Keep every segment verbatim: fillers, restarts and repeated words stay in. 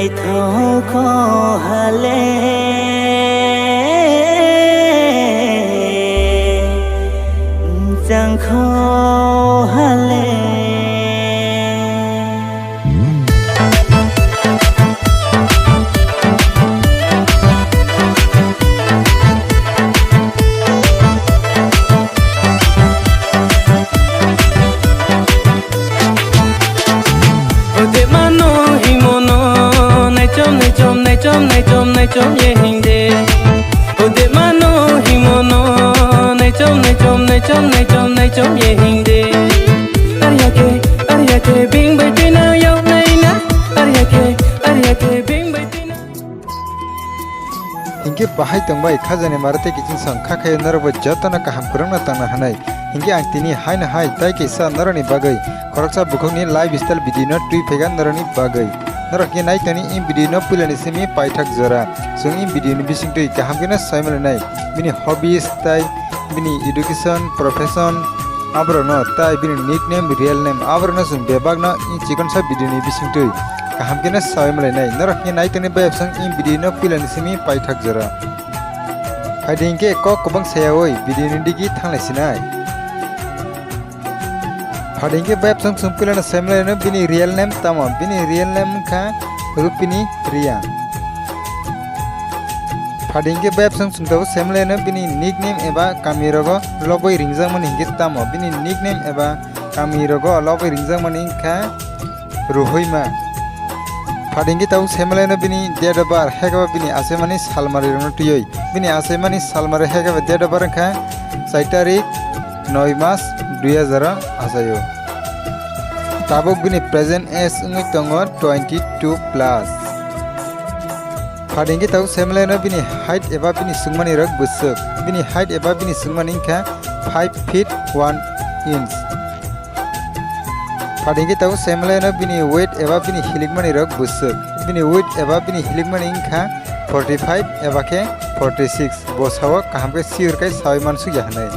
Thokho hale, changkho hale. Ode mano himono, naichom, naichom, naichom, naichom, naichom ye hingde. Ode mano himono, naichom, naichom, naichom, naichom, naichom ye hingde. Arya khe, arya khe, bing bai twi na yok nai na. Arya khe, arya khe, bing bai twi na. Hinkhe bahai tongbai khajani mara tei kiching song kha khaio norokbo jotono kaham kwrwngno tongna hwnwi. Hinkhe ang tini haino hai tai kaisa norokni bagwi khoroksa bukhukni lifestyle video no twi phaikha norokni bagwi. Norok khe nai tongni in video no puilani simi paithak jora. Chwng in video ni bisingtwi kaham kheno sai manlai nai. Bini hobbies tai bini education, profession, aborokno tai bini nickname, real name, aborokno chwng bebakno in chikonsa video ni bisingtwi kaham kheno sai manlai nai. Norok khe nai tongni bayapsong in video no puilani simi paithak jora. Phaidi hinkhe kok kwbang sayawi video ni digi thanglai sinai. Phaidi hinkhe bayapsong chwng puilano saimalaino bini real name tamo? Bini real name wngkha Rupini Reang. Phaidi hinkhe bayapsong chwng tabuk saimalaino bini nickname eba kamirogo lobwi ringjakmani hinkhe tamo? Bini nickname eba kamirogo lobwi ringjakmani wngkha Ruhoima. Phaidi hinkhe tabuk saimalaino bini date of birth, haikhe ba bini achaimani salmarirokno twiwi. Bini achaimani salmari haikhe ba date of birth wngkha char tarik noi mas dui hazar o achaio. Tabuk bini present age wngwi tongo twenty two plus. Phaidi hinkhe tabuk saimalaino bini height eba bini swngmani rok bwswk. Bini height eba bini swngmani wngkha five feet one inch. Phaidi hinkhe tabuk saimalaino bini weight eba bini hilikmani rok bwswk. Bini weight eba bini hilikmani wngkha forty five eba khe forty six. Bo sao kaham khe sure khe saui mansukya hwnwi.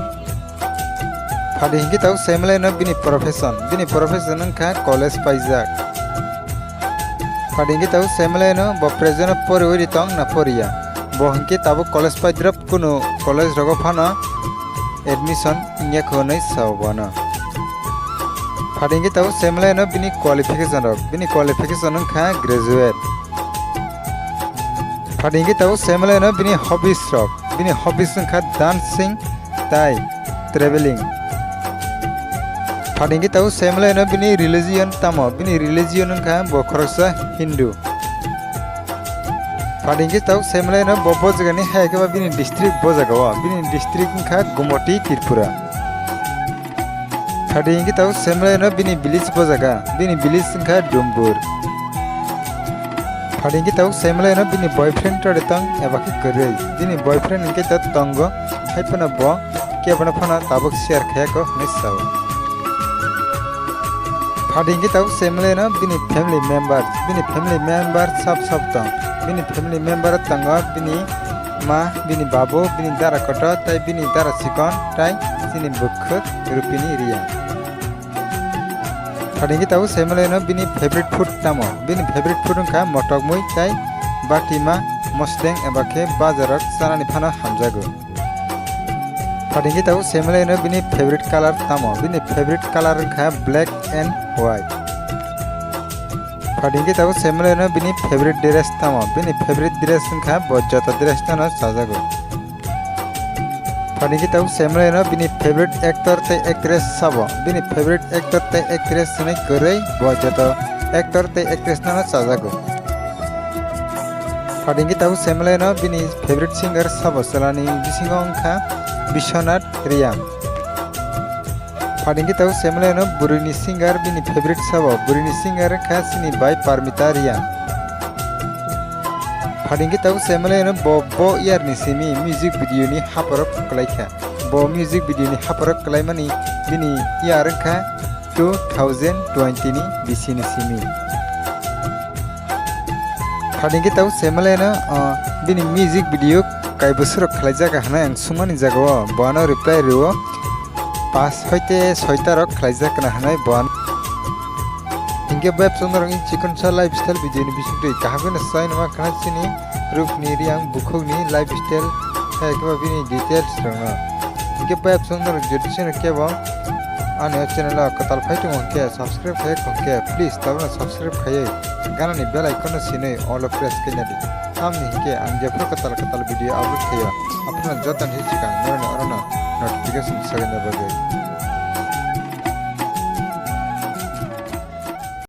Phaidi hinkhe tabuk saimalaino bini profession. Bini profession wngkha college paijak. Phaidi hinkhe tabuk saimalaino bo present o poriwi tong na poriya. Bo hinkhe tabuk college paidrop kunu college rogo phano admission wngya kho hwnwi sao bono. Phaidi hinkhe tabuk saimalaino bini qualification rok. Bini qualification wngkha graduate. Phaidi hinkhe tabuk saimalaino bini hobbies rok. Bini hobbies wngkha dancing tai traveling. Phaidi hinkhe tabuk saimalaino bini religion tamo? Bini religion wngkha bo khoroksa Hindu. Phaidi hinkhe tabuk saimalaino bo bo jagani hai khe ba bini district bo jaga o. Bini district wngkha Gumoti, Tripura. Phaidi hinkhe tabuk saimalaino bini village bo jaga. Bini village wngkha Dumbur. Phaidi hinkhe tabuk saimalaino bini boyfriend tore tong eba khe kwrwi. Bini boyfriend hinkhe ta tongo, hai phano bo kebono phano tabuk share khaya kho hwnwi sao. Phaidi hinkhe tabuk saimalaino bini family member, bini family member sab sab tong. Bini family member tongo bini ma, bini babu, bini dara kotor, tai bini dara chikon, tai chini bwkhwk Rupini Reang. Phaidi hinkhe tabuk saimalaino bini favorite food tamo? Bini favorite food wngkha motokmui tai batima mosdeng eba khe bajarok chanani phano hamjago. Phaidi hinkhe tabuk saimalaino bini favorite color tamo? Bini favorite color wngkha black and white. Phaidi hinkhe tabuk saimalaino bini favorite dress tamo? Bini favorite dress wngkha bo joto dress no chajago. Phaidi hinkhe tabuk saimalaino bini favorite actor tei actress sabo? Bini favorite actor tei actress hwnwi kwrwi bo joto actor tei actress no chajago. Phaidi hinkhe tabuk saimalaino bini favorite singer sabo? Chwlani bisingo wngkha Biswanath Reang. Phaidi hinkhe tabuk saimalaino bwrwini singer bini favorite sabo? Bwrwini singer wngkha chini bai Parmita Reang. Phaidi hinkhe tabuk saimalaino bo bo year ni simi music video ni hapharo kwlaikha. Bo music video ni hapharo kwlaimani bini year wngkha two thousand twenty ni bisi ni simi. Phaidi hinkhe tabuk saimalaino, ah, bini music video kai bwswk rok khwlaijak hwnwi ang swngmani jagao bo ano reply rwo, pas hoite soita rok khwlaijak kana hwnwi bo ano. Hingke bai bwswk norok ni chikon sa lifestyle video ni bisingtwi kaham khe no sai numa khna chini rupni riyang bukhukni lifestyle hai khe bini details rokno. Hingke bai bwswk norok jodi seno kebo ani o channel o kwtal phai tongo hingke subscribe khai hingke please tabukno subscribe khaiwi ganani bell icon no sinwi all o press khaina di. Tamni hingke ang jephru kwtal kwtal video upload khaio aphuru joto ni sikang norokni orono notification sogwina bagwi.